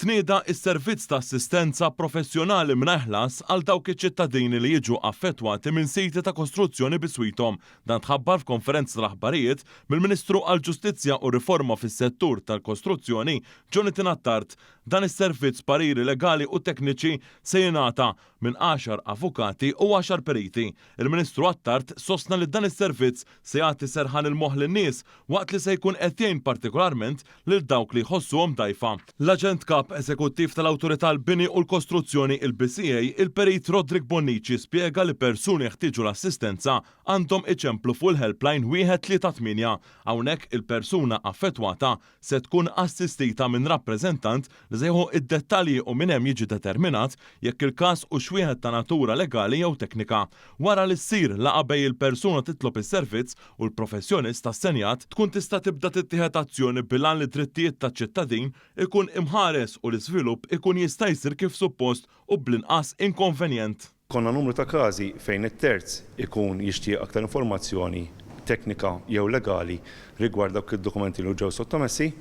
Tnieda s-servizz ta' assistenza professjonali mingħajr ħlas għal dawk iċ-ċittadini li jiġu affettwati minn siti ta' kostruzzjoni biswithom. Dan tħabbar f'konferenza tal-aħbarijiet mill-Ministru għall-Ġustizzja u Riforma fis-Settur tal-Kostruzzjoni, Jonathan Attard. Dan is-servizz pariri legali u tekniċi se jingħata minn għaxar avukati u għaxar periti. Il-Ministru Attard sostna li dan is-servizz se jagħti serħan il-moħħ lin-nies waqt li se jkun qed jgħin partikolarment lil dawk li jħossuhom dgħajfa. L-Aġent Kap Eżekuttiv tal-Awtorità għall-Bini u l-Kostruzzjoni, il-BCA, il-Perit Roderick Bonnici spjega li persuni jeħtieġu l-assistenza għandhom iċemplu fuq il-helpline 138. Hawnhekk il-persuna affettwata se tkun assistita minn rappreżentant li se jieħu d-dettalji u minn hemm jiġi determinat jekk il-każ hux wieħed ta' natura legali jew teknika. Wara li ssir laqgħa bejn il-persuna titlob is-servizz u l-professjonist assenjat, tkun tista' tibda tittieħed azzjoni bil-għan li d-drittijiet taċ-ċittadin ikun imħares u l-iżvilupp ikun jista' jsir kif suppost u bl-inqas inkonvenjent. Konna numru ta' każi fejn it-terz ikun jixtieq aktar informazzjoni teknika jew legali rigward dawk id-dokumenti li ġew sottomessi.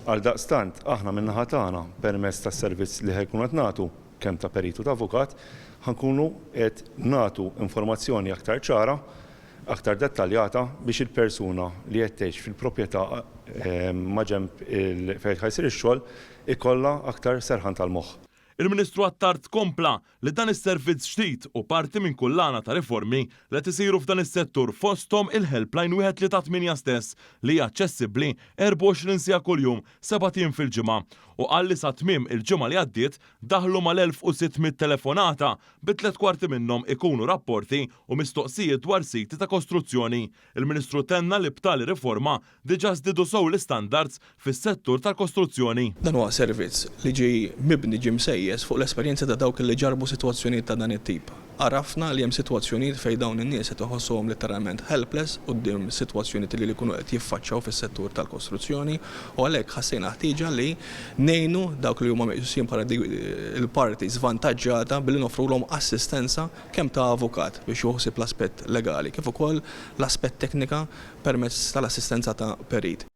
Għaldaqstant, aħna min-naħa tagħna, permezz tas-servizz li ħa jkunu qed nagħtu, kemm ta' perit u ta' avukat, ħa nkunu qed nagħtu informazzjoni aktar ċara, aktar dettaljata biex il-persuna li qed tgħix fil-proprjetà maġenb fejn ħa jsir ix-xogħol ikollha aktar serħan tal-moħħ. Il-Ministru Attard kompla li dan is-servizz ġdid hu parti minn kullana ta' riformi li qed isiru f'dan is-settur fosthom il-helpline 138 stess li hija aċċessibbli 24 siegħa kuljum, sebat ijiem fil-ġimgħa u qal li sa tmiem il-ġimgħa li għaddiet daħlu mal-1,600 telefonata bi tlett kwarti minnhom ikunu rapporti u mistoqsijiet dwar siti ta' kostruzzjoni. Il-Ministru tenna li b'tali riforma diġà żdiedu sew l-istandards fis-settur tal-kostruzzjoni. Dan huwa servizz li ġie mibni, ġie msejjes fuq l-esperjenza ta' dawk li ġarrbu sitwazzjonijiet ta' dan it-tip. Għarafna li hemm sitwazzjonijiet fejn dawn in-nies qed iħossuhom litteralment helpless quddiem sitwazzjonijiet li jkunu qed jiffaċċjaw fis-settur tal-kostruzzjoni u għalhekk ħassejna ħtieġa li ngħinu dawk li huma meqjusin bħala l-parti żvantaġġjata billi noffrulhom assistenza kemm ta' avukat biex jieħu ħsieb l-aspett legali kif ukoll l-aspett teknika permezz tal-assistenza ta' perit.